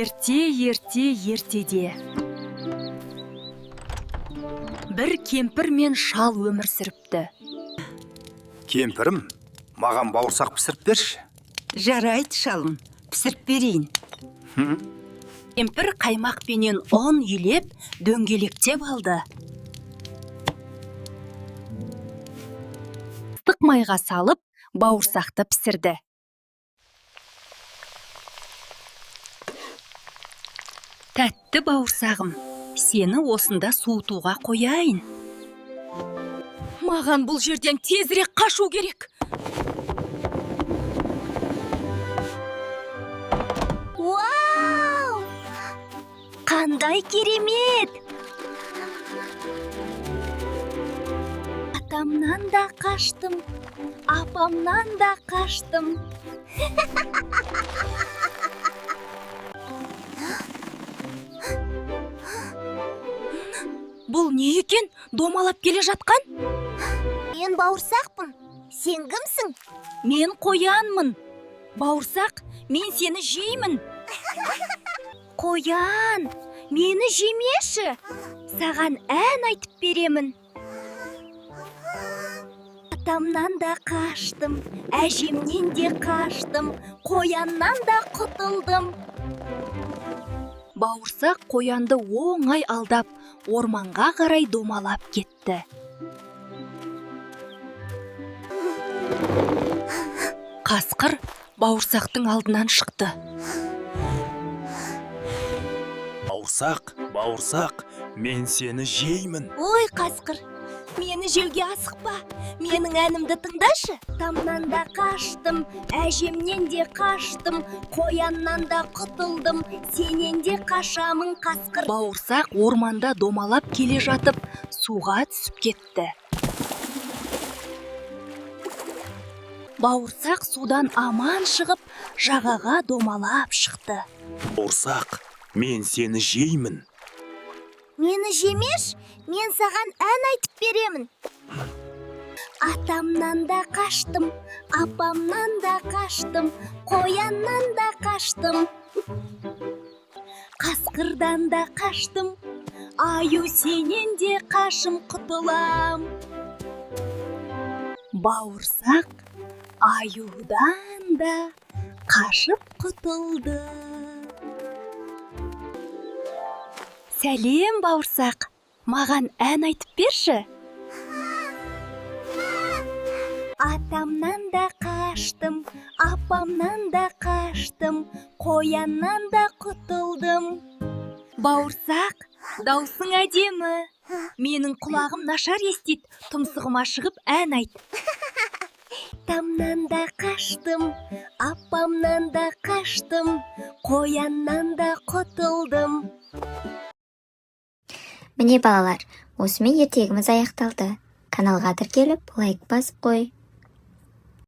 Ерте, ерте, ертеде бір кемпір мен шал өмір сүріпті. Кемпірім, маған бауырсақ пісіріп берші. Жарайды, шалым, пісіріп берейін. Кемпір қаймақпенен ұн илеп, дөңгелектеп алды. Ыстық майға салып, бауырсақты пісірді. Тәтті бауырсағым, сені осында суытуға қояйын. Маған бұл жерден тезірек қашу керек. Вау! Қандай керемет! Атамнан да қаштым, апамнан да қаштым. Бұл не екен? Домалап келе жатқан? Мен бауырсақпын. Сен кімсің? Мен қоянмын. Бауырсақ, мен сені жеймін. Қоян, мені жемеші. Саған ән айтып беремін. Атамнан да қаштым, әжемнен де қаштым, қояннан да құтылдым. Бауырсақ қоянды оңай алдап, орманға қарай домалап кетті. Қасқыр бауырсақтың алдынан шықты. Бауырсақ, бауырсақ, мен сені жеймін. Ой, қасқыр, мені жеуге асықпа. Менің әнімді тыңдашы. Тамнан да қаштым, әжемнен де қаштым, қояннан да құтылдым, сенен де қашамын, қасқыр. Бауырсақ орманда домалап келе жатып, суға түсіп кетті. Бауырсақ судан аман шығып, жағаға домалап шықты. Бауырсақ, мен сені жеймін. Мені жемеш, мен саған ән айтып беремін. Атамнан да қаштым, апамнан да қаштым, қояннан да қаштым. Қасқырдан да қаштым, аю сенен де қашым құтылам. Бауырсақ аюдан да қашып құтылды. Сәлем, бауырсақ, маған ән айтып берші. Атамнан да қаштым, апамнан да қаштым, қояннан да құтылдым. Бауырсақ, даусың әдемі. Менің құлағым нашар естиді, тұмсығыма шығып ән айт. Атамнан да қаштым, апамнан да қаштым, қояннан да құтылдым. Міне, балалар, осымен ертегіміз аяқталды. Каналға тіркеліп, лайк басып қой.